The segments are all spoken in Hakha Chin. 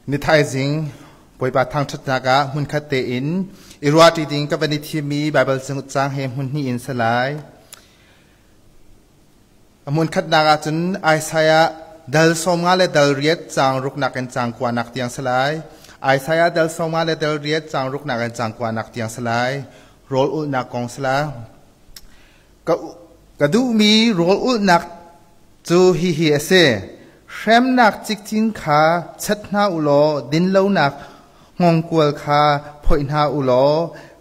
Ni thaizing Bawipa thangṭhatnak ah hmunkhat tein i ruahṭi ding ka van i thimmi Baibal caang he hmun hnih in si lai. A hmunkhatnak ah cun Isaiah dal 50 le dal riat caang ruknak in caang kuanak tiang si lai. Isaiah dal 50 le dal riat caang ruknak in caang kuanak tiang si lai. Rawl ulhnak kong si lai. Ka duhmi rawl ulhnak cu hihi a si: Hremnak cikcin kha chat hna u law dinlonak hngawngkual kha phoih hna u law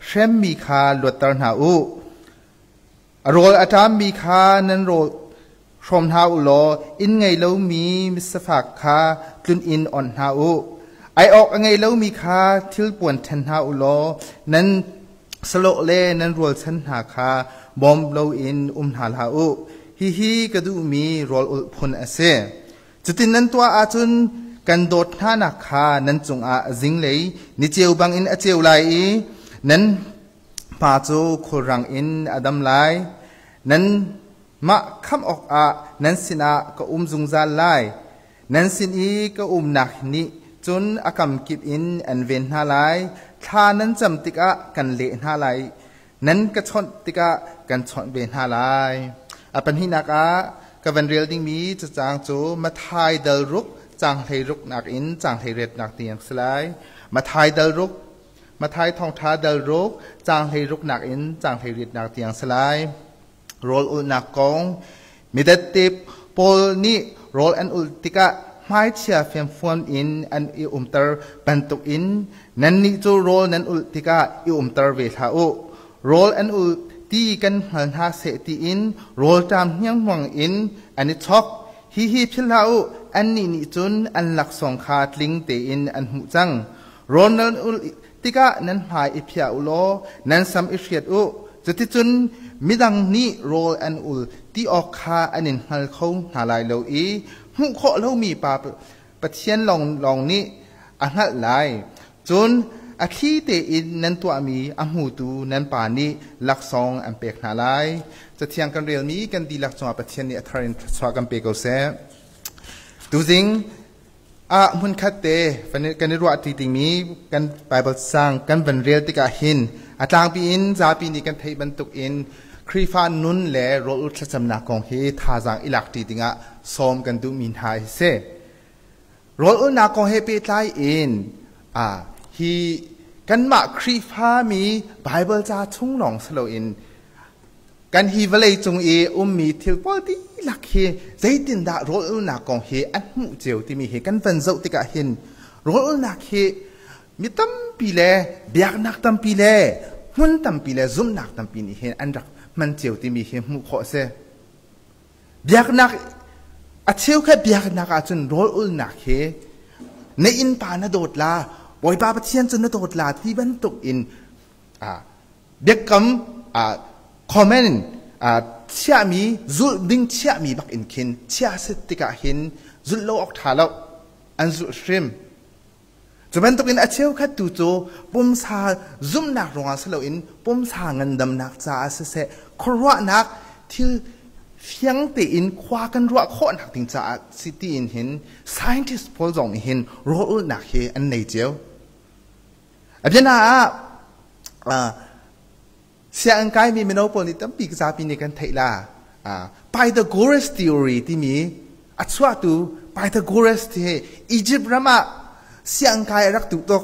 hremmi kha luatter hna u. A rawl a ṭammi kha nan rawl hrawm hna u law inn ngei lomi misifak kha tluninn onh hna u. Ai awk a ngei lomi kha thilpuan ṭhen hna u law nan salawh le nan rualchan hna kha bawm loin um hna hlah u. Hihi ka duhmi rawl ulh phun a si. Cutin nan tuah ahcun kan dawt hnanak kha nan cungah zinglei niceu bangin a ceu lai i nan hma cu khulrang in a dam lai. Nan mah khamh awkah nan sinah ka um zungzal lai. Nan sin i ka umnak nih cun a kamkip in an ven hna lai. Thla nan cam tikah kan leh hna lai. Nan ka chawnh tikah kan chawnh ve hna lai. A pahnihnak ah ka van rel dingmi cacang cu Matthai dal ruk caang 16 nak in caang 18 nak tiang si lai. Matthai dal ruk Matthai thawngṭha dal ruk caang 16 nak in caang 18 nak tiang si lai. Rawl ulhnak kong midatte pawl nih rawl an ulh tikah hmaichia fiamfuam in an i umter bantukin nannih cu rawl nan ulh tikah i umter ve hlah u. Rawl an ulh ti kan hngal hna seh tiin rawlṭam hnianghnuang in an i chok. Hihi philh hlah u, annih nih cun an laksawng kha tling tein an hmuh cang. Rawl nan ulh tikah nan hmai i phiah u law nan sam i hriat u. Cuticun midang nih rawl an ul ti awk kha an in hngal kho hna lai lo i hmuh khawh lomi Pa Pathian lawnglawng nih a hngalh lai. Cun a thli tein nan tuahmi a hmutu nan Pa nih laksawng an pek hna lai. Cathiang kan relmi kan dihlak cungah Pathian nih a thar in thluachuah kan pe ko seh. Tuzing ah hmunkhat te kan i ruahṭi dingmi kan Baibal sang kan van rel tikah hin a tlangpi in zapi nih kan theih bantukin Khrihfa nun le rawl ul thlacamnak kong hi thazaang i lakṭi dingah sawm kan duhmi hna hi si. Rawl ulnak kong he pehtlai in hi kanmah Khrihfa mi Baibal ca chung lawng si loin Kan hi vawlei cung i ummi thil pawl dihlak hi zeitindah rawl ulnak kong hi an hmuh cio timi hi kan van zoh tikah hin rawl ulnak hi mi tampi le biaknak tampi le hmun tampi le zumhnak tampi nih hin an rak hman cio timi hi hmuh khawh a si. Biaknak a cheukhat biaknak ahcun rawl ulnak hi na innpa na dawt la, Bawipa Pathian cu na dawt la ti bantuk in biakam comment chiahmi zulh ding chiahmi bak in khin chia sit tikah hin zulh lo awk ṭha lo an zulh hrim. Cu bantukin a cheukhat tu cu pumsa zumhnak ruangah si loin pumsa ngandamnak caah siseh khuaruahnak thil fiang tein khua kan ruah khawhnak ding caah si tiin hin scientist pawl zong nih hin rawl ulhnak hi an nei cio. A biana ah sianginn kaimi mino pawl nih tampi zapi nih kan theih la. Pythagoras theory timi a chuahtu Pythagoras hi Egypt ram ah sianginn kai a rak duh tuk.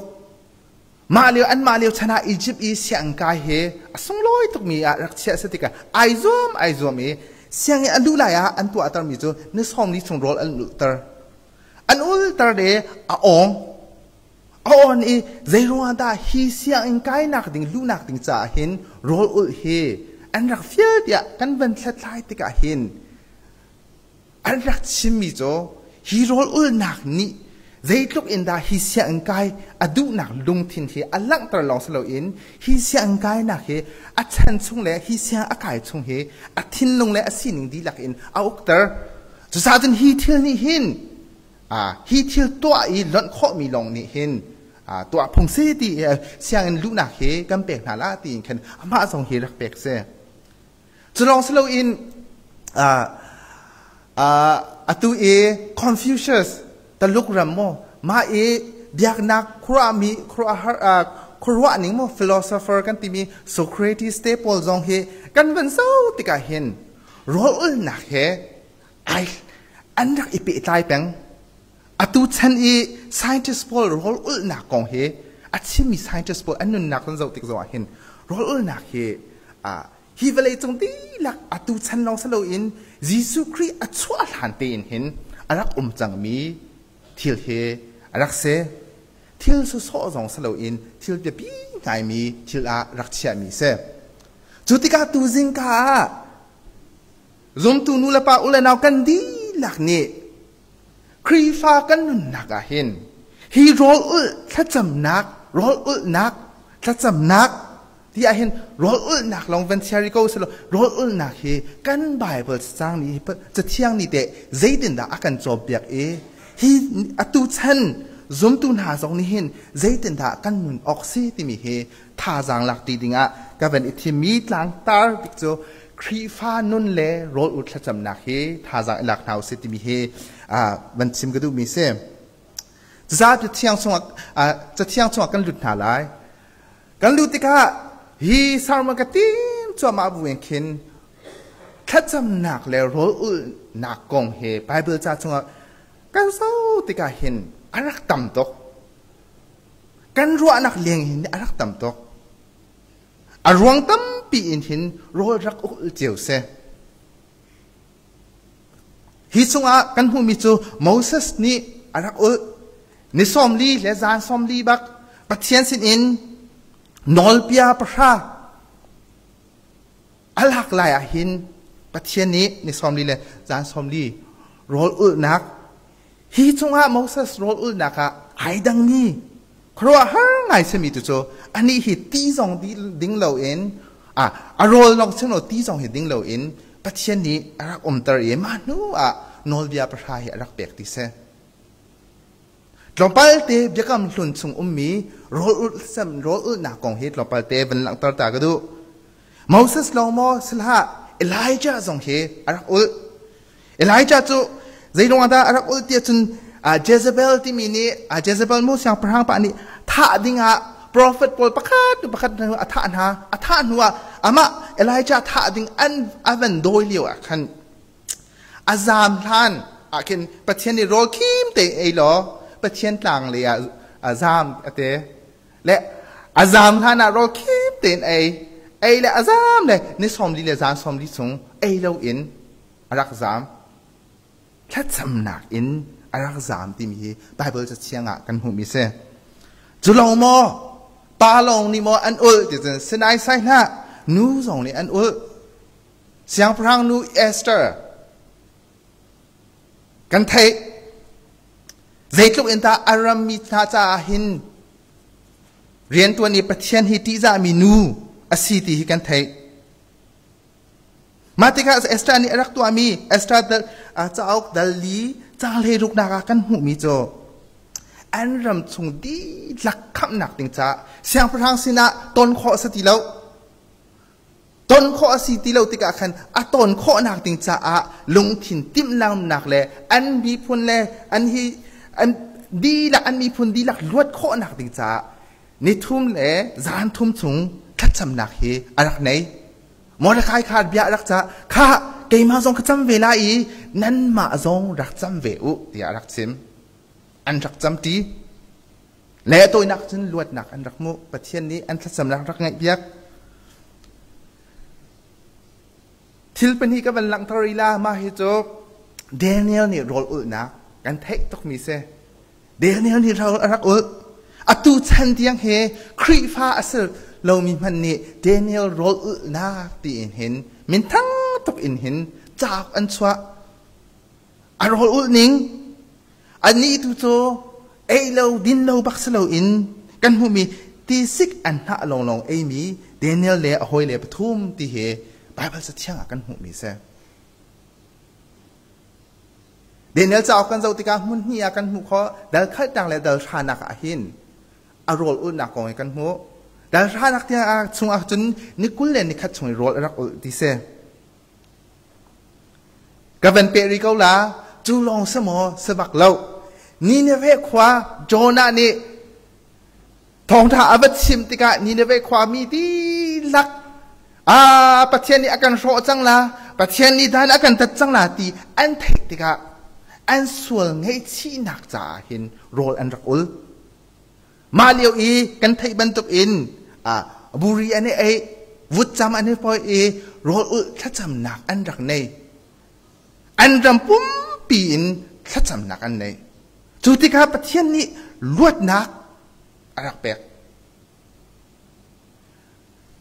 Mah lio anmah lio chan ah Egypt i sianginn kai hi a sunglawi tukmi ah rak chiah a si tikah ai zuam ai zuam i sianginn a luh lai ah an tuahtermi cu ni 40 chung rawl an ulter. An ulter le a awng. A awn i zeiruangah dah hi sianginn kainak ding luhnak ding caah hin rawl ulh hi an rak fial tiah kan van hlathlai tikah hin an rak chimmi cu hi rawl ulhnak nih zeitluk in dah hi sianginn kai a duhnak lungthin hi a langhter lawng si loin hi sianginn kainak hi a chan chung le hi siang a kai chung hi a thinlung le a sining dihlak in a ukter. Cucaah cun hi thil nih hin hi thil tuah i lonh khawhmi lawng nih hin tuah phung si ti sianginn luhnak hi kan pek hna la tiin khan amah zong hi rak pek si. Cu lawng si loin atu i Confucius Taluk ram maw mah i Biaknak khuaruahmi khuaruahhar khuaruah ning maw philosopher kan timi Socrates te pawl zong hi kan van zoh tikah hin rawl ulnak he ai an rak i pehtlai peng. Atu chan i scientist pawl rawl ulhnak kong hi a chimmi scientist pawl an nunnak kan zoh tik zongah hin rawl ulhnak hi hi vawlei cung dihlak atu chan lawng si loin Jesuh Khrih a chuah hlan tein hin a rak um cangmi thil hi a rak si. Thil sawsawh zong si loin thil biapi ngaimi thil ah rak chiahmi si. Cu tikah tuzing ka ah zumtu nu le pa u le nau kan dihlak nih Khrihfa kan nunnak ah hin hi rawl ulh thlacamnak, rawl ulhnak, thlacamnak ti ah hin rawl ulhnak lawng van chia rih ko selaw rawl ulhnak hi kan Bible cacang nih cathiang nih teh zeitindah a kan cawnpiak i hi atu chan zumtu hna zong nih hin zeitindah kan nun awk si timi hi thazaang lak ti dingah ka van i thimmi tlangtar bik cu Khrihfa nun le rawl ul thlacamnak hi thazaang i lak hna usih timi hi van chim ka duhmi si. Cucaah cathiang chungah cathiang chungah kan lut hna lai. Kan lut tikah hi sermon ka tim cuahmah bu in khin thlacamnak le rawl ulhnak kong hi Bible ca chungah kan zoh tikah hin a rak tam tuk. Kan ruahnak leng hin a rak tam tuk. A ruang tampi in hin rawl rak ul cio seh. Hi chungah kan hmuhmi cu Moses nih a rak ulh. Ni 40 le zan 40 bak Pathian sinin nawlbia pahra a lak lai ah hin Pathian nih ni 40 le zan 40 rawl ulhnak. Hi chungah Moses rawl ulhnak ah ai dangmi khuaruahhar ngai simi tu cu anih hi ti zong ding loin a rawl lawng chim lo ti zong hi ding loin Pathian nih a rak umter i mah hnu ah nawlbia pahra hi a rak pek ti si. Tlawmpal te biakam hlun chung ummi rawl ulh sem rawl ulhnak kong hi tlawmpal te van langhter ta ka duh. Moses lawng maw silah Elijah zong hi a rak ulh. Elijah cu zeilung ah dah a rak ulh tiah cun Jezebel timi nih Jezebel mu siangpahrang pa nih thah dingah prophet pawl pakhat pakhat a thah hna. A thah hnu ah amah Elijah thah ding an a van dawi lio ah khan a zaam hlan ah khin Pathian nih rawl khim te ei law Pathian tlang lei ah a zaam a te le a zaam hlan ah rawl khim tein ei ei le a zaam le ni 40 le zan 40 chung ei lo in a rak zaam. Thlacamnak in a rak zaam timi hi Baibal cathiang ah kan hmuhmi si. Cu lawng maw pa lawng nih maw an ulh ti cun sinai sai hlah, nu zong nih an ulh. Siangpahrang nu Esther kan theih. Zeitluk in dah a rammi hna caah hin riantuan i Pathian hi ṭihzahmi nu a si ti hi kan theih. Mah tikah Esther nih a rak tuahmi Esther dal, cauk dal li caang hleiruknak ah kan hmuhmi cu an ram chung dihlak khamhnak ding caah siangpahrang sinah ton khawh a si ti lo. Ton khawh a si ti lo tikah khan a ton khawhnak ding caah lungthin timhlamnak le an miphun le an hi an dihlak an miphun dihlak luat khawhnak ding caah nithum le zan thum chung thlacamnak hi a rak nei. Mordecai kha bia a rak cah, kha keimah zong ka cam ve lai i nanmah zong rak cam ve u tiah a rak chim. An rak camṭi. Le tawinak cun luatnak an rak hmuh. Pathian nih an thlacamnak rak ngaihpiak. Thil pahnih ka van langhter i la, mah hi cu Daniel nih rawl ulhnak kan theih tukmi si. Daniel nih rawl a rak ulh. Atu chan tiang he Khrihfa a si lomi hmanh nih Daniel rawl ulhnak tiin hin minthang tuk in hin cauk an chuah. A rawl ulh ning anih tu cu ei lo din lo bak si loin kan hmuhmi tisik an hnah lawnglawng eimi Daniel le a hawile pathum ti hi Baibal cathiang ah kan hmuhmi si. Daniel cauk kan zoh tikah hmun hnih ah kan hmuh khawh. Dal khaltnak le dal hranak ah hin a rawl ulhnak kong hi kan hmuh. Dal hranak tiang chung ah cun ni 20 le ni khat chung i rawl a rak ulh ti si. Ka van peh rih ko la, cu lawng si maw si bak lo. Nineveh khua Jonah nih thawngṭha a va chim tikah Nineveh khuami dihlak ah Pathian nih a kan hrawh cang la, Pathian nih dan a kan tat cang la ti an theih tikah an sual ngaihchihnak caah hin rawl an rak ul. Mah lio i kan theih bantuk in buri an i ei, vutcam an i poi i rawl ulh thlacamnak an rak nei. An ram pumpi in thlacamnak an nei. Cu tikah Pathian nih luatnak a rak pek.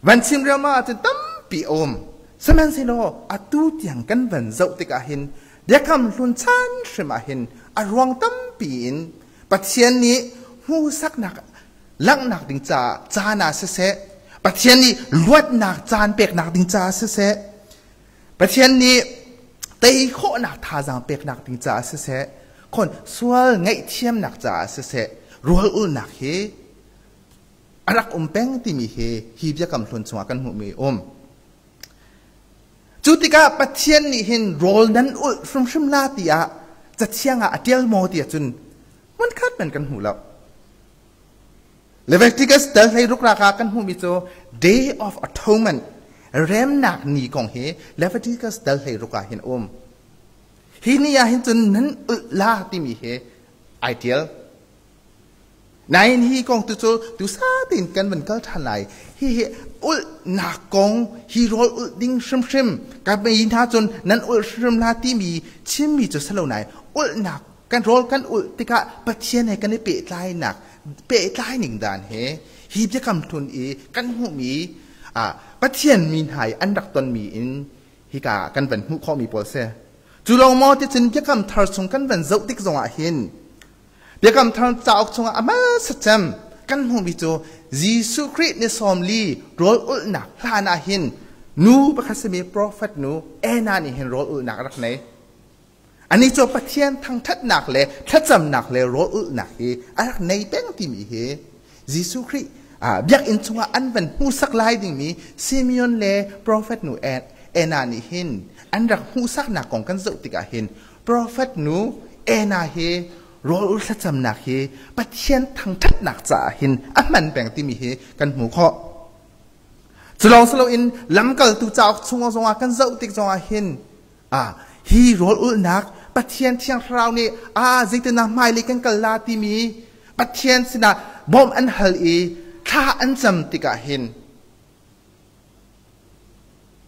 Van chim riahmah ahcun tampi a um. Sihmanhsehlaw atu tiang kan van zoh tikah hin Biakam Hlun chan hrim ah hin a ruang tampi in Pathian nih hmuhsaknak langhnak ding caah caan ah siseh, Pathian nih luatnak caan peknak ding caah siseh, Pathian nih tei khawhnak thazaang peknak ding caah siseh, khon sual ngaihthiamnak caah siseh, rual ulnak hi a rak um peng timi hi hi biakam hlun chungah kan hmuhmi um. Cu tikah Pathian nih hin rawl nan ulh hrimhrim la tiah cathiang ah a ṭial maw ti ahcun hmunkhat man kan hmu lo. Leviticus dal 16 rak ah kan hmuhmi cu Day of Atonement, remnak ni kong hi Leviticus dal 16 ah hin um. Hi ni ah hin cun nan ulh la timi hi ai ṭial. Nain hi kong tu cu tusa tein kan van kal ṭhan lai. Hihi ulhnak kong, hi rawl ulh ding hrimhrim, ka mei hna cun nan ulh hrimhrim la timi chimmi cu si lo nain ulhnak kan rawl kan ulh tikah Pathian he kan i pehtlainak pehtlai ning dan he hi biakam hlun i kan hmuhmi Pathian mi hna i an rak tonmi in hika kan van hmuh khawhmi pawl si. Cu lawng maw ticun biakam thar chung kan van zoh tik zongah hin Biakam Thar cauk chungah a hmasa cem kan hmuhmi cu Jesuh Khrih ni 40 rawl ulhnak hlan ah hin nu pakhat simi profet nu Anna nih hin rawl ulhnak a rak nei. Anih cu Pathian thangṭhatnak le thlacamnak le rawl ulhnak hi a rak nei peng timi hi Jesuh Khrih biakinn chungah an van hmuhsak lai dingmi Simeon le profet nu Anna nih hin an rak hmuhsaknak kong kan zoh tikah hin Profet nu Anna hi rawl thlacamnak hi Pathian thangṭhatnak caah hin a hman peng timi hi kan hmuh khawh. Cu lawng si loin lamkaltu cauk chungah zongah kan zoh tik zongah hin hi rawl ulhnak Pathian Thiang Thlarau nih a zeitinah hmailei kan kal la timi Pathian sinah bawmh an hal i thla an cam tikah hin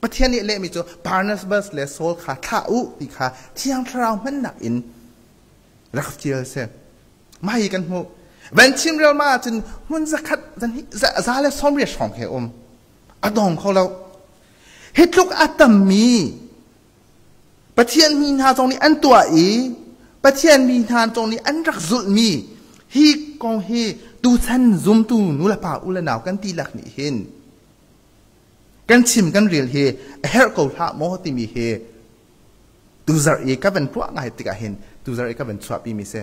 Pathian nih lehmi cu Barnabas le Saul kha thlah u ti kha Thiang Thlarau hmannak in rak fial si. Mah hi kan hmuh. Van chim rel ma ahcun hmun zakhat 180 hrawng he um. A dong kho lo. Hi tluk a tammi Pathian mi hna zong nih an tuah i Pathian mi hna zong nih an rak zulhmi hi kong hi tuchan zumtu nulepa u le nau kan ti lak nih hin kan chim kan rel hi a herh ko hlah maw timi hi tuzarh i ka van tuah ngai tikah hin tuzarh i ka van chuahpi mi si.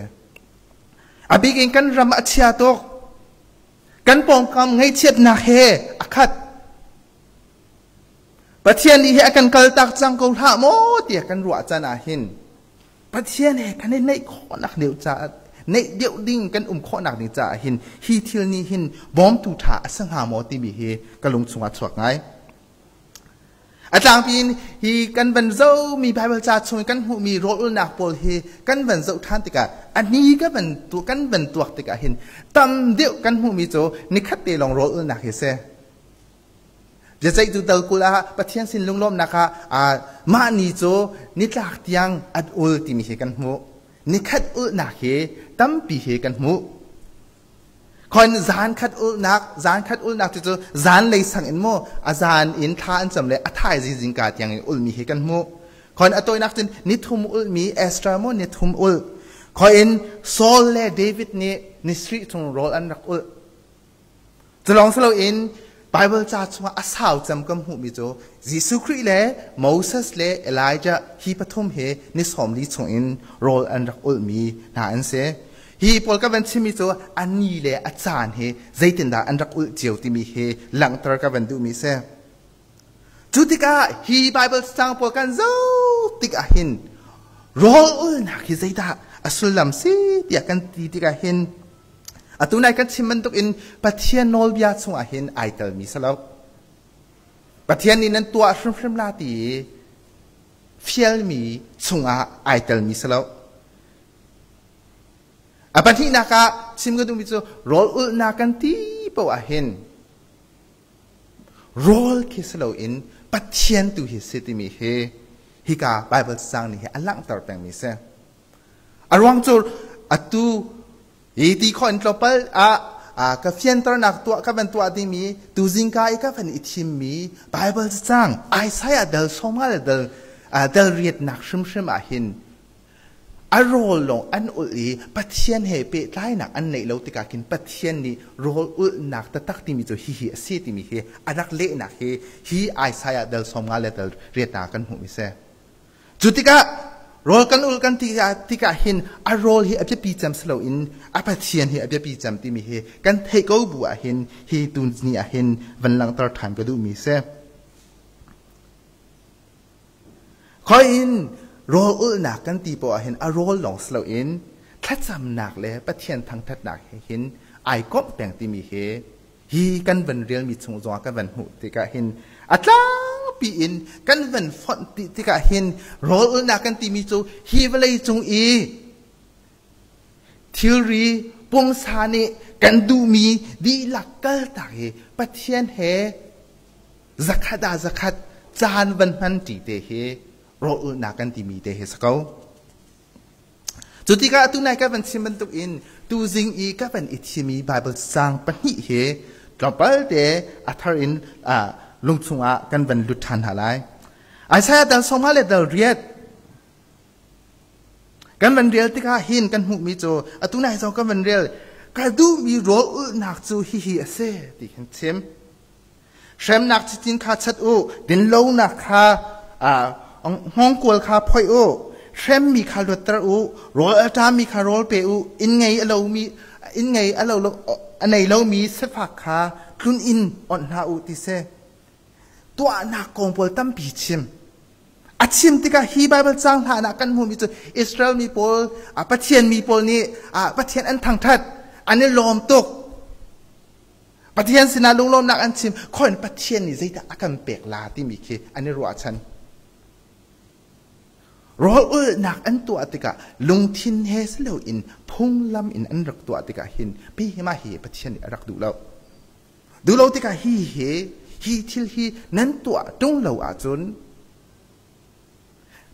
A bik in kan ram a chia tuk. Kan pawngkam ngaihchiatnak he a khat. Pathian nih hi a kan kaltak cang ko hlah maw tiah kan ruah caan ah hin Pathian he kan i neih khawhnak deuh caah neih deuh ding kan um khawhnak ding caah hin hi thil nih hin bawmtu ṭha a si hnga maw timi hi ka lung chungah chuak ngai. A tlangpi in hi kan van zohmi Bible ca chung i kan hmuhmi rawlulnak pawl hi kan van zoh ṭhan tikah a ni ka van tu kan van tuak tikah hin tam deuh kan hmuhmi cu nikhat te lawng rawlulnak hi si. Biaceihtu dal 20 ah Pathian sin lunglawmhnak ah mah ni cu nitlak tiang an ul timi hi kan hmuh. Nikhat ulhnak hi tampi hi kan hmuh. Khon zan khat ulhnak, zan khat ulhnak cu zan lei sang in maw a zan in thla an cam le a thai zingka tiang in ulmi hi kan hmuh. Khon a tawinak cun nithum ulmi Esther maw nithum ul. Khoin Saul le David nih ni sarih chung rawl an rak ulh. Cu lawng si loin Baibal ca chungah a sau cem kan hmuhmi cu Jesuh Khrih le Moses le Elijah hi pathum hi ni 40 chungin rawl an rak ulhmi hna an si. Hi pawl ka van chimmi cu a ni le a caan hi zeitindah an rak ulh cio timi hi langhter ka van duhmi si. Cu tikah hi Baibal cang pawl kan zoh tikah hin rawl ulnak hi zeidah a sullam si tiah kan ti tikah hin atu nai kan chim bantuk in Pathian nawlbia chungah hin ai telmi si lo. Pathian nih nan tuah hrimhrim la ti i fialmi chungah ai telmi si lo. A pahnihnak ah chim ka duhmi cu rawl ulhnak kan ti paoh ah hin rawl khi si loin Pathian tu hi si timi hi hika Bible cang nih hi a langhter pengmi si. A ruang cu atu hi ti khawh in tlawmpal ah ka fianternak tuah ka van tuah dingmi tu zingka i ka van i thimmi Bible cang Isaiah dal sawmnga le dal dal riatnak hrimhrim ah hin A rawl lawng an ulh i Pathian he pehtlainak an neih lo tikah khin Pathian nih rawl ulhnak taktak timi cu hihi a si timi hi a rak lehnak hi hi Isaiah dal 50 le dal riat ah kan hmuhmi si. Cu tikah rawl kan ulh kan ti tikah hin a rawl hi a biapi cem si loin a Pathian hi a biapi cem timi hi kan theih ko bu ah hin hi tu ni ah hin van langhter ṭhan ka duhmi si. Khoi in rawl ulhnak kan ti poah hin a rawl lawng si loin thlacamnak le Pathian thangthatnak he hin ai komh peng timi hi hi kan van relmi chung zongah kan van hmuh tikah hin a tlangpi in kan van fonh ti tikah hin rawl ulhnak kan timi cu hi vawlei cung i thilri pungsa nih kan duhmi dihlak kaltak hi Pathian he zakhat ah zakhat caan van hman ṭi te hi rawl ulhnak kan timi te hi si ko. Cu tikah atu nai ka van chim bantuk in tuzing i ka van i thimi Bible caang pahnih hi tlawmpal te a thar in lungchung ah kan van lut ṭhan hna lai. Isaiah dal sawmnga le dal riat kan van rel tikah hin kan hmuhmi cu atu nai zong kan van rel ka duhmi rawl ulhnak cu hihi a si ti kan chim. Hremnak cicin kha chat u, dinlonak kha hngawngkual kha phoih u, hremmi kha luatter u, rawl a ṭammi kha rawl pe u, inn ngei a lomi inn ngei a lo a nei lomi sifak kha tlun inn onh hna u ti si. Tuahnak kong pawl tampi chim. A chim tikah hi Baibal caang hlan ah kan hmuhmi cu Israel mi pawl, Pathian mi pawl nih Pathian an thangṭhat, an i lawm tuk. Pathian sinah lunglawmnak an chim. Khoin Pathian nih zeidah a kan pek la timi khi an i ruahchan. Rawl ulhnak an tuah tikah lungthin he si loin phunglam in an rak tuah tikah hin pi hi mah hi Pathian nih a rak duh lo. Duh lo tikah hi hi hi thil hi nan tuah ṭung lo ahcun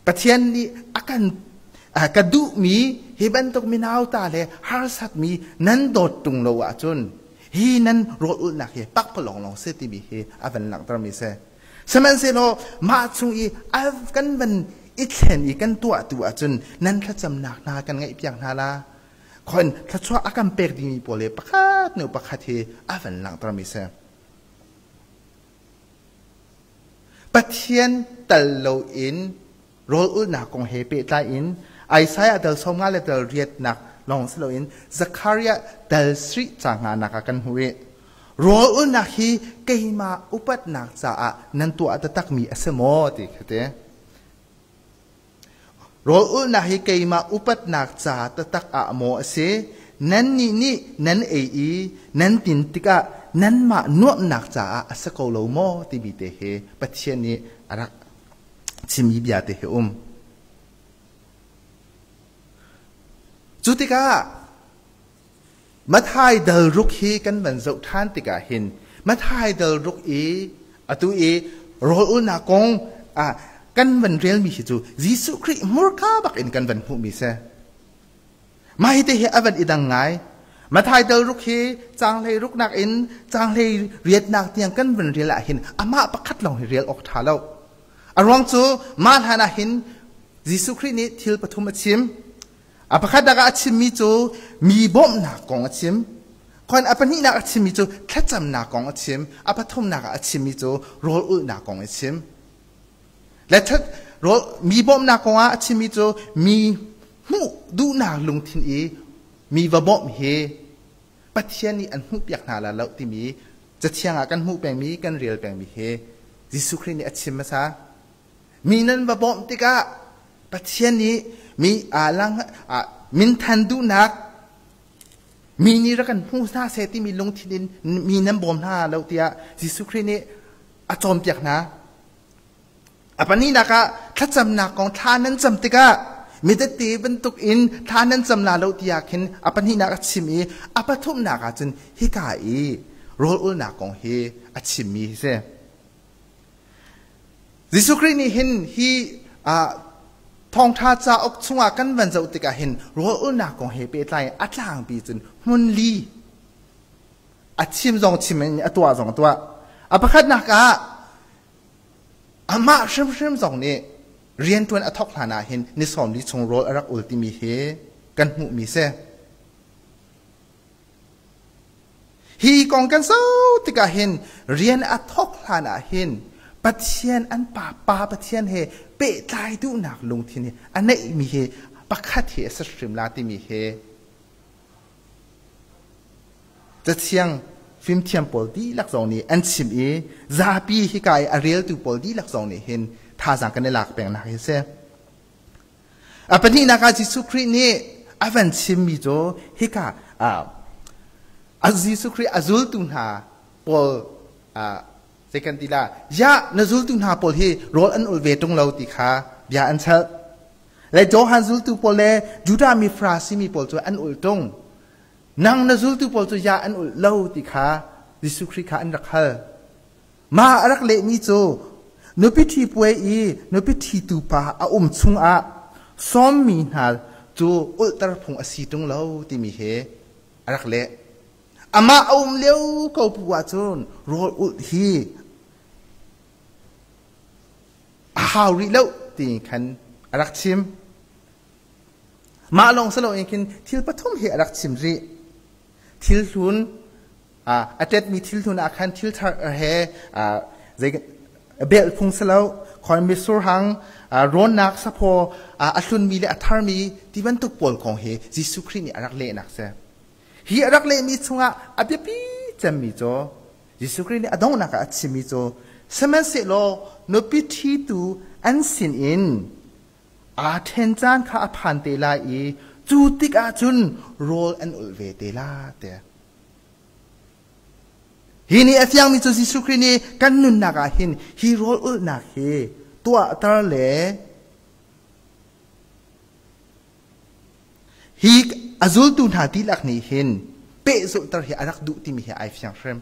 Pathian nih a kan ka duhmi hi bantuk minauta le harsatmi nan dawt ṭung lo ahcun hi nan rawl ulhnak hi pakpalawng lawng si timi hi a van langhtermi si. Sihmanhsehlaw mah chung i a kan van i thlen i kan tuah tu ahcun nan thlacamnak hna kan ngaihpiak hna la. Khon thluachuah a kan pek dingmi pawl hi pakhat hnu pakhat hi a van langhtermi si. Pathian tal loin rawl ulhnak kong he pehtlai in Isaiah dal 50 le dal riatnak lawng si loin Zekhariah dal sarih ca nganak ah kan hmuh i rawl ulhnak hi keimah upatnak caah nan tuah taktakmi a si maw ti khi ti. Rawl ulhnak hi keimah upatnak ca taktak ah maw a si? Nannih nih nan ei i nan tin tikah nanmah nuamhnak caah a si ko lo maw timi te hi Pathian nih a rak chimmi bia te hi um. Cu tikah Matthai dal ruk hi kan van zoh ṭhan tikah hin Matthai dal ruk i atu i rawl ulnak kong ah kan van relmi hi cu Jesuh Khrih hmurka bak in kan van hmuhmi si. Mah hi te hi a van i dang ngai. Matthai dal ruk hi caanghlei ruknak in caanghlei riatnak tiang kan van rel ah hin amah pakhat lawng hi rel awk ṭha lo. A ruang cu mah hlan ah hin Jesuh Khrih nih thil pathum a chim. A pakhatnak ah a chimmi cu mi bawmhnak kong a chim. Khon a pahnihnak a chimmi cu thlacamnak kong a chim. A pathumnak ah a chimmi cu rawl ulhnak kong a chim. Le rawl mi bawmhnak kong ah a chimmi cu mi hmuh duhnak lungthin i mi va bawmh hi Pathian nih an hmuhpiak hna la lo timi cathiang ah kan hmuh pengmi kan rel pengmi hi Jesuh Khrih nih a chim hmasa. Mi nan va bawmh tikah Pathian nih mi aa lang Minthan duhnak mi nih rak kan hmu hna seh timi lungthin in mi nan bawm hna lo tiah Jesuh Khrih nih a cawnpiak hna. A pahnihnak ah thlacamnak kong thla nan cam tikah mitete bantuk in thla nan cam la lo tiah khin a pahnihnak a chim i a pathumnak ah cun hika i rawl ulnak kong hi a chimmi hi si. Jesuh Khrih nih hin hi thawngṭha cauk chungah kan van zoh tikah hin rawl ulnak kong he pehtlai a tlangpi cun hmun li a chim zong chim in a tuah zong a tuah. A pakhatnak ah amah hrimhrim zong nih rianṭuan a thawk hlan ah hin ni 40 chung rawl a rak ul timi hi kan hmuhmi si. Hi kong kan zoh tikah hin rian a thawk hlan ah hin Pathian an pa pa Pathian he pehtlai duhnak lungthin hi a neihmi hi pakhat hi a si hrim la timi hi cathiang fimthiam pawl dihlak zong nih an chim i zapi hika i a reltu pawl dihlak zong nih hin thazaang kan i lak pengnak hi a si. A pahnihnak ah Jesuh Khrih nih a van chimmi cu hika a Jesuh Khrih a zultu hna pawl zei kan ti la ya na zultu hna pawl hi rawl an ul ve ṭung lo ti kha bia an chalh. Le Johan zultu pawl le Judah mi Farasi mi pawl cu an ul ṭung. Nang na zultu pawl cu ya an ul lo ti kha Jesuh Khrih kha an rak hal. Mah a rak lehmi cu nupi ṭhi puai i nupi ṭhitu pa a um chungah sawmmi hna cu ulhter phung a si ṭung lo timi he a rak leh. Amah a um lio ko bu ahcun rawl ulh hi a hau rih lo ti khan a rak chim. Mah lawng si loin khin thil pathum hi a rak chim rih. Thil hlun a ṭetmi thil hlun ah khan thil thar he zei belh phung si lo khoi mitsur hang rawnnak saphaw a hlunmi le a tharmi ti bantuk pawl kong hi Jesuh Khrih nih a rak lehnak si. Hi a rak lehmi chungah a biapi cemmi cu Jesuh Khrih nih a donghnak ah a chimmi cu sihmanhsehlaw nupi ṭhitu an sin in aa ṭhen caan kha a phan te lai i cu tikah cun rawl an ulh ve te la tiah. Hi nih a fiangmi cu Jesuh Khrih nih kan nunnak ah hin hi rawl ulhnak hi tuahter le hi a zultu hna dihlak nih hin pehzulhter hi a rak duh timi hi ai fiang hrim.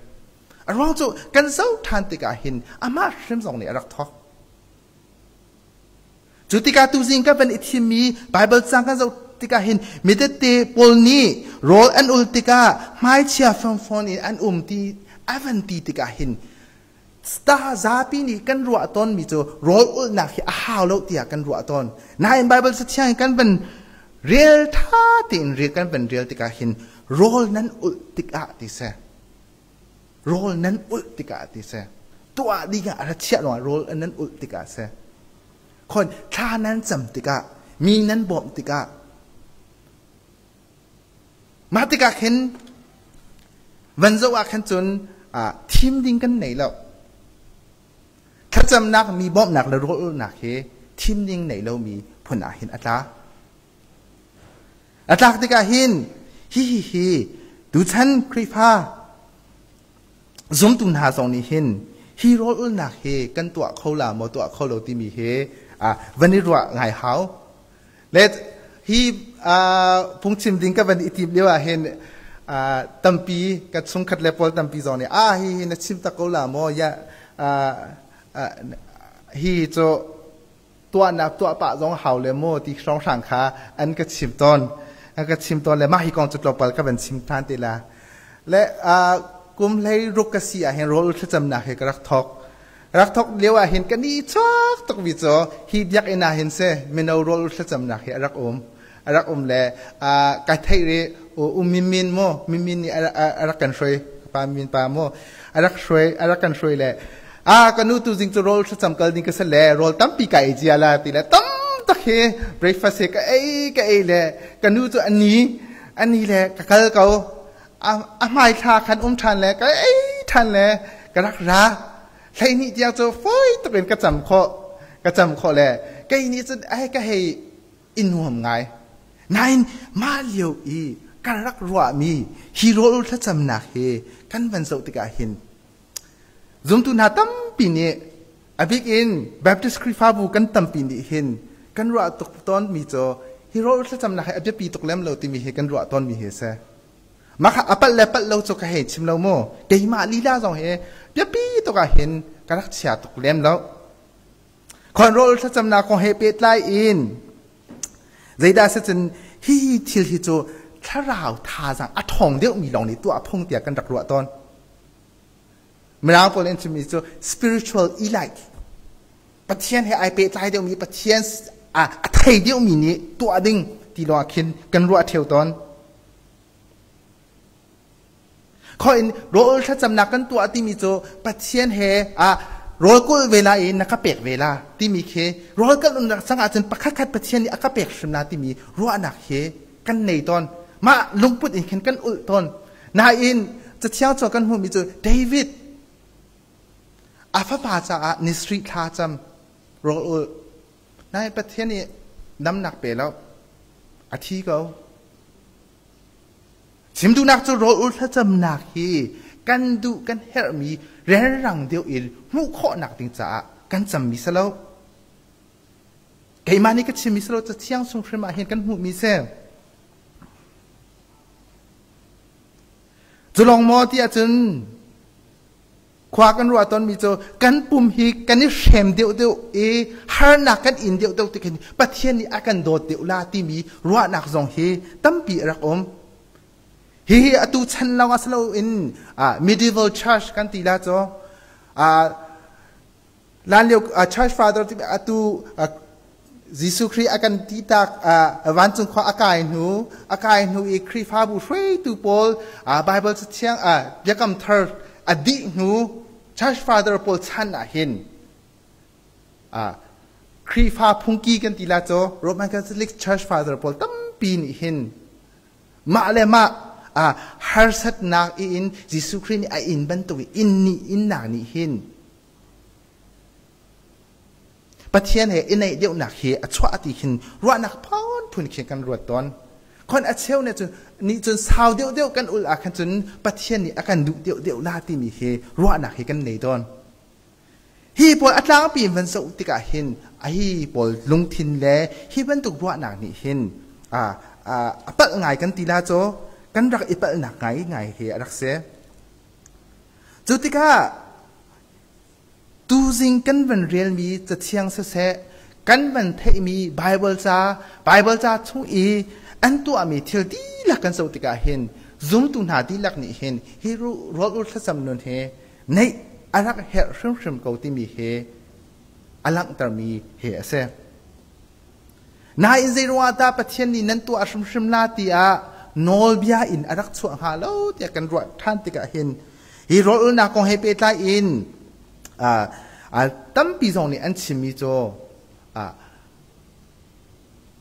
A ruang cu kan zoh ṭhan tikah hin amah hrim zong nih a rak thawk. Cu tikah tuzing kan van i thimmi Baibal cang kan zoh tikah hin mitete pawl nih rawl an ul tikah hmaichia fangfawn in an um ti a van ti tikah hin star zapi nih kan ruah tawnmi cu rawl ulhnak hi a hau lo tiah kan ruah tawn. Nain Baibal cathiang in kan van rel tha tein rel kan van rel tikah hin rawl nan ulh tikah ti seh. Rawl nan ulh tikah ti si. Tuah ding ah a ra chiah lawngah rawl nan ulh tikah si. Khon thla nan cam tikah, mi nan bawmh tikah, mah tikah khin van zoh ah khan cun thim ding kan nei lo. Thlacamnak, mi bawmhnak le rawl ulhnak hi thim ding nei lomi phun ah hin a tla. A tlak tikah hin hihi hi tuchan Khrihfa zumtu hna zong nih hin hi rawl ulnak hi kan tuah kho la maw tuah kho lo timi hi van i ruah ngai hau. Le hi phungchim ding ka van i tim lio ah hin tampi ka chungkhat le pawl tampi zong nih ah hi hi na chim tak ko la maw ya hi cu tuahnak tuah pah zong hau le maw ti hrawnghrang kha an ka chim tawn an ka chim tawn le mah hi kong cu tlawmpal ka van chim than te la le kum hlei ruk ka si ah hin rawl thlacamnak hi ka rak thok rak thok lio ah hin ka ni chuak tuk mi cu hi biakinn ah hin se mino rawl thlacamnak hi a rak um a rak um le ka theih ri um min min mo min min nih a rak kan hruai pa min pa mo a rak hruai a rak kan hruai le a ka nu tu zing cu rawl thlacam kal ding ka se le rawl tampi ka ei cia la ti le tam tak hi breakfast he ka ei ka ei le ka nu cu ani ani le ka kal ko a hmai thla khan um than le ka ei than le ka rak ra hlei ni tiang cu foi tuk in ka cam khawh ka cam khawh le kei nih cun ai ka hei i nuam ngai. Nain mah lio i kan rak ruahmi hi rawl thlacamnak hi kan van zoh tikah hin zumtu hna tampi nih a bik in Baptist Khrihfabu kan tampi nih hin kan ruah tuk tawnmi cu hi rawl thlacamnak hi a biapi tuk lem lo timi hi kan ruah tawnmi hi a si. Mah kha a palh le palh lo cu ka hei chim lo mu. Keimah lila zong hi biapi tuk ah hin ka rak chia tuk lem lo. Khon rawl thlacamnak kong he pehtlai in zeidah si cun hi thil hi cu thlarau thazaang a ṭhawng deuhmi lawng nih tuah phung tiah kan rak ruah tawn. Mirang pawl in chimmi cu spiritual elite Pathian he ai pehtlai deuhmi Pathian a thei deuhmi nih tuah ding ti lawng ah khin kan ruah ṭheo tawn. Khoi in rawl thlacamnak kan tuah timi cu Pathian he ah rawl kulh ve la i na ka pek ve la timi khi rawl kan umnak cang ahcun pakhat khat Pathian nih a ka pek hrim la timi ruahnak hi kan nei tawn. Mah lungput in khin kan ulh tawn. Nain Cathiang cu kan hmuhmi cu David a fapa caah ni sarih thla cam rawl ulh. Nain Pathian nih damnak pe lo. A thi ko. Chim duhnak cu rawl ul thlacamnak hi kan duh kan herhmi relrang deuh in hmuh khawhnak ding caah kan cammi si lo. Keimah nih ka chimmi si lo Cathiang chung hrim ah hin kan hmuhmi si. Cu lawng maw ti ahcun Khua kan ruah tawnmi cu kan pum hi kan i hrem deuhdeuh i harnak kan in deuhdeuh tik hin Pathian nih a kan dawt deuh la timi ruahnak zong hi tampi a rak um. Hihi atu chan lawng ah si loin medieval church kan ti la cu Lan lio church father ti atu Jesuh Khrih a kan ti tak vancung khua a kai hnu a kai hnu i Khrihfabu hruaitu pawl Bible cathiang biakam thar a dih hnu church father pawl chan ah hin Khrihfa phungki kan ti la cu Roman Catholic Church father pawl tampi nih hin mah le mah harsatnak in Jesuh Khrih nih a inn bantuk in inn innak nih hin Pathian he i naih deuhnak hi a chuah ti khin ruahnak phunphun khi kan ruat tawn. Khon a cheu nih cun nih cun sau deuhdeuh kan ul ah khan cun Pathian nih a kan duh deuhdeuh la timi hi ruahnak hi kan nei tawn. Hi pawl a tlangpi in van zoh tikah hin a hi pawl lungthin le hi bantuk ruahnak nih hin a a palh ngai kan ti la cu kan rak i palhnak ngai ngai hi a rak si. Cu tikah Tuzing kan van relmi Cathiang siseh, kan van theihmi Baibal ca, Baibal ca chung i an tuahmi thil dihlak kan zoh tikah hin zumtu hna dihlak nih hin hi rawl ul thlacam nun hi neih a rak herh hrimhrim ko timi hi a langhtermi hi a si. Nain zeiruangah dah Pathian nih nan tuah hrimhrim la tiah nawlbia in a rak chuah hnga lo tiah kan ruah ṭhan tikah hin hi rawl-ulnak kong he pehtlai in tampi zong nih an chimmi cu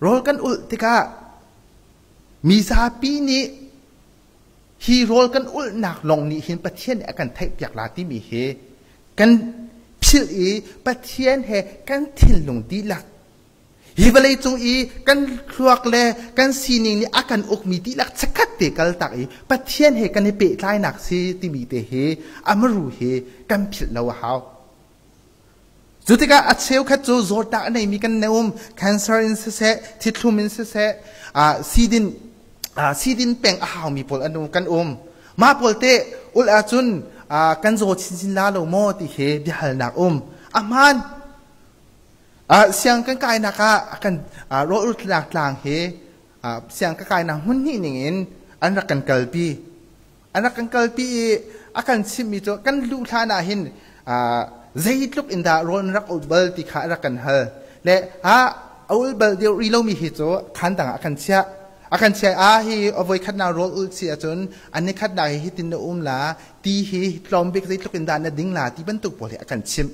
rawl kan ulh tikah mizapi nih hi rawl kan ulhnak lawng nih hin Pathian nih a kan theihpiak la timi hi kan philh i Pathian he kan thinlung dihlak hi vawlei cung i kan thluak le kan sining nih a kan ukmi dihlak chikkhat te kaltak i Pathian he kan i pehtlainak si timi te hi amaru hi kan philh lo a hau. Cu tikah a cheukhat cu zawtnak a neimi kan ne um, cancer in siseh, thithlum in siseh, sidin sidin peng a haumi pawl an um, kan um. Mah pawl te ul ahcun kan zaw chinchin la lo maw ti hi biahalnak um. A hmaan. Siang kan kainak ah kan rawl ultlak tlang hi siang ka kainak hmun hnih ning in an rak kan kalpi. An rak kan kalpi i a kan chimhmi cu kan luh hlan ah hin zeitluk in dah rawl na rak ul bal ti kha a rak kan hal. Le a ul bal deuh rih lomi hi cu khaan dang ah a kan chiah. A kan chiah a hi a voikhatnak rawl ul si ahcun a nikhatnak hi hitin na um la, ti hi tlawm bik zeitluk in dah na ding la ti bantuk pawl hi a kan chimh.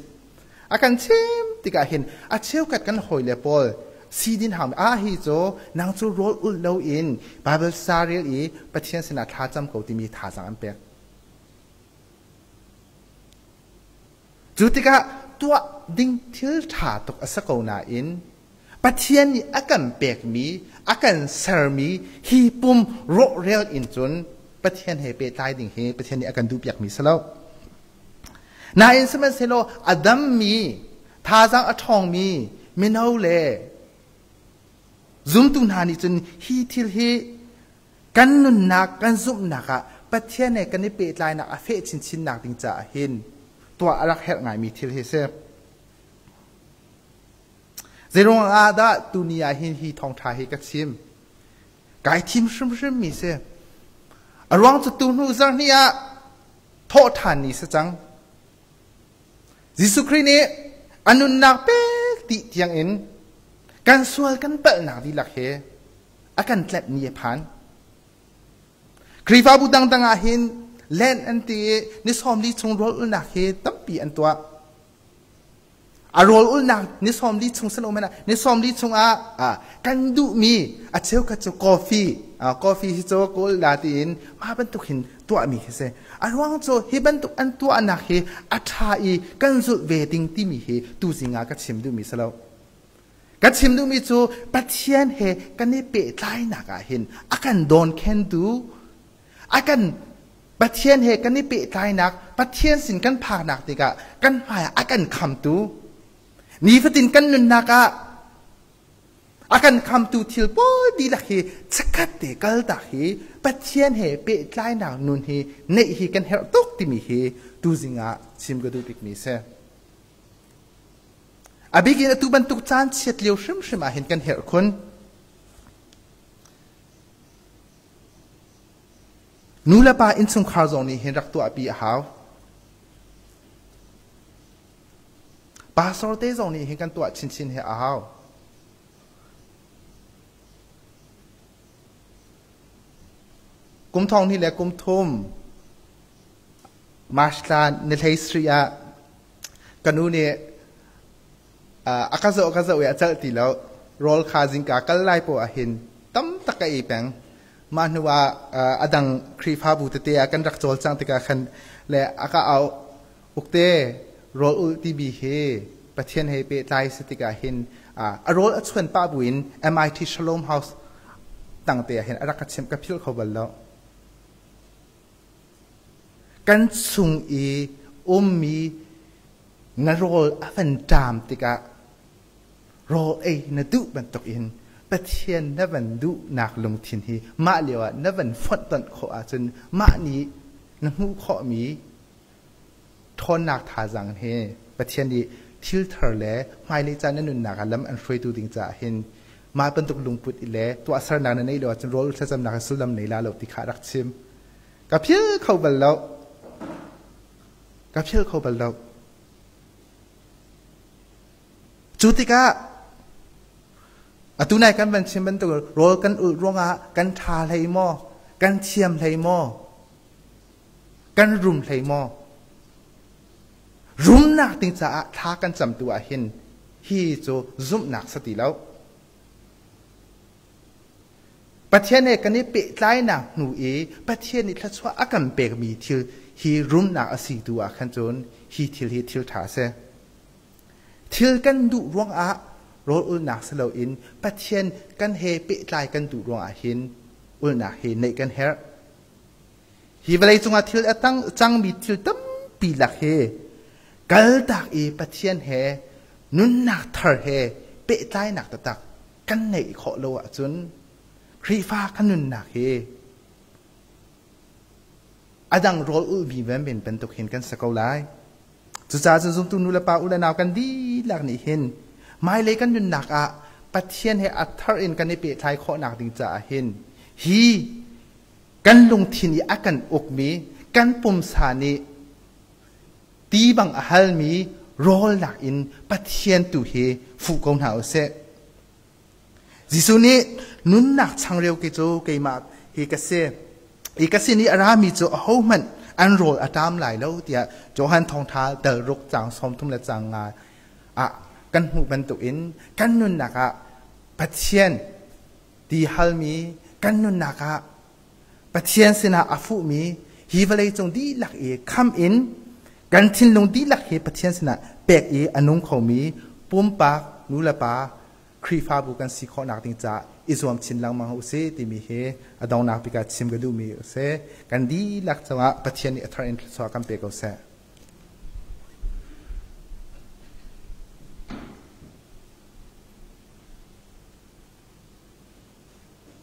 A kan chim tikah hin a cheukhat kan hawile pawl sidin hau ah hi cu nang cu rawl ulh loin Bible sa rel i Pathian sinah thla cam ko timi thazaang an pek. Cu tikah tuah ding thil ṭha tuk a si ko nain Pathian nih a kan pekmi, a kan sermi hi pum rawhrel in cun Pathian he pehtlai ding hi Pathian nih a kan duhpiakmi si lo. Nain sihmanhsehlaw a dammi, thazaang a ṭhawngmi mino le zumtu hna nih cun hi thil hi kan nunnak, kan zumhnak ah Pathian he kan i pehtlainak a feh chinchinnak ding caah hin tuah a rak herh ngaimi thil hi a si. Zeiruang ah dah tuni ah hin hi thawngṭha hi ka chim? Kai thim hrimhrim mi si. A ruang cu tu hnu zarhni ah thawhṭhan ni si cang. Jesuh Khrih nih a nunnak pek dih tiangin kan sual kan palhnak dihlak he a kan tlanh ni a phan. Khrihfabu dangdang ah hin Lent an ti i ni 40 chung rawl ulnak hi tampi an tuah. A rawl ulnak ni 40 chung san um ni 40 chung ah kan duhmi a cheukhat cu coffee coffee hi cu kawl la tiin mah bantuk hin tuahmi khi si. A ruang cu hi bantuk an tuahnak hi a ṭha i kan zulh ve ding timi hi tuzing ah ka chim duhmi si lo. Ka chim duhmi cu Pathian he kan i pehtlainak ah hin a kan dawnkhentu, a kan Pathian he kan i pehtlainak, Pathian sin kan phaknak tikah kan hmaiah a kan khamtu, nifatin kan nunnak ah a kan khamtu thil pawl dihlak hi chikkhat te kaltak hi Pathian he pehtlainak nun hi neih hi kan herh tuk timi hi tuzing ah chim ka duh bikmi si. A bik in atu bantuk caan chiat lio hrimhrim ah hin kan herh khun. Nu le pa innchungkhar zong nih hin rak tuahpi a hau. Pastor te zong nih hin kan tuah chinchin hi a hau. Kum thong hnih le kum thum March thla ni hlei sarih ah ka nu nih a ka zoh ka zoh i a celh ti lo. Rawl kha zingka kal lai poah ahhin tam tak ka ei peng. Mah hnu ah a dang Khrihfabu tete ah kan rak cawlcangh tikah khan le a ka auh. Ukte, rawl ulh timi hi Pathian he pehtlai si tikah hin a rawl a chuan pah buin MIT Shalom House tangte ah hin a rak ka chimh ka philh kho bal lo. Kan chung i ummi na rawl a van ṭam tikah rawl ei na duh bantukin Pathian na van duhnak lungthin hi mah lioah na van fonhtonh khawh ahcun mah nih na hmuh khawhmi ṭhawnnak thazaang he Pathian nih thil thar le hmailei caan na nunnak ah lam an hruaitu ding caah hin mah bantuk lungput le tuahsernak na neih lo ahcun rawl thlacamnak hi sullam nei la lo ti kha rak chim. Ka phil kho bal lo. Ka phil kho bal lo. Cu tikah atu nai kan van chim bantuk rawl kan ulh ruangah kan ṭha hlei maw, kan thiam hlei maw, kan rum hlei maw? Rumnak ding caah thla kan cam tu ah hin hi cu zumhnak si ti lo. Pathian he kan i pehtlainak hnu i Pathian nih thluachuah a kan pekmi thil hi rumnak a si tu ah khan cun hi thil hi thil ṭha a si. Thil kan duh ruangah rawl ulnak si loin Pathian kan he pehtlai kan duh ruangah hin ulnak hi neih kan herh. Hi vawlei cungah thil a cangmi thil tampi lak hi kaltak i Pathian he nunnak thar he pehtlainak taktak kan neih khawh lo ahcun Khrihfa kan nunnak hi a dang rawl ulhmi men bantuk hin kan si ko lai. Cucaah cun zumtu nu le pa u le nau kan dihlak nih hin hmailei kan nunnak ah Pathian he a thar in kan i pehtlai khawhnak ding caah hin hi kan lungthin i a kan ukmi kan pumsa nih ti bang a halmi rawlnak in Pathian tu hi fuh ko hna u sih. Jesuh nih nunnak changreu ke cu keimah hi ka si. Hi ka sin i a rami cu ahohmanh an rawl a ṭam lai lo tiah Johan Thawngṭha dal ruk caang 33 le caang nga ah kan hmuh bantukin kan nunnak ah Pathian ti halmi kan nunnak ah Pathian sinah a fuhmi hi vawleicung dihlak i kham in kan thinlung dihlak hi Pathian sinah pek i a nung khomi pumpak nu le pa. Khrihfabu kan si khawhnak ding caah i zuam chin lengmang u sih timi hi a donghnak bik ah chim ka duhmi a si. Kan dihlak cungah Pathian nih a thar in thluachuah kan pe ko seh.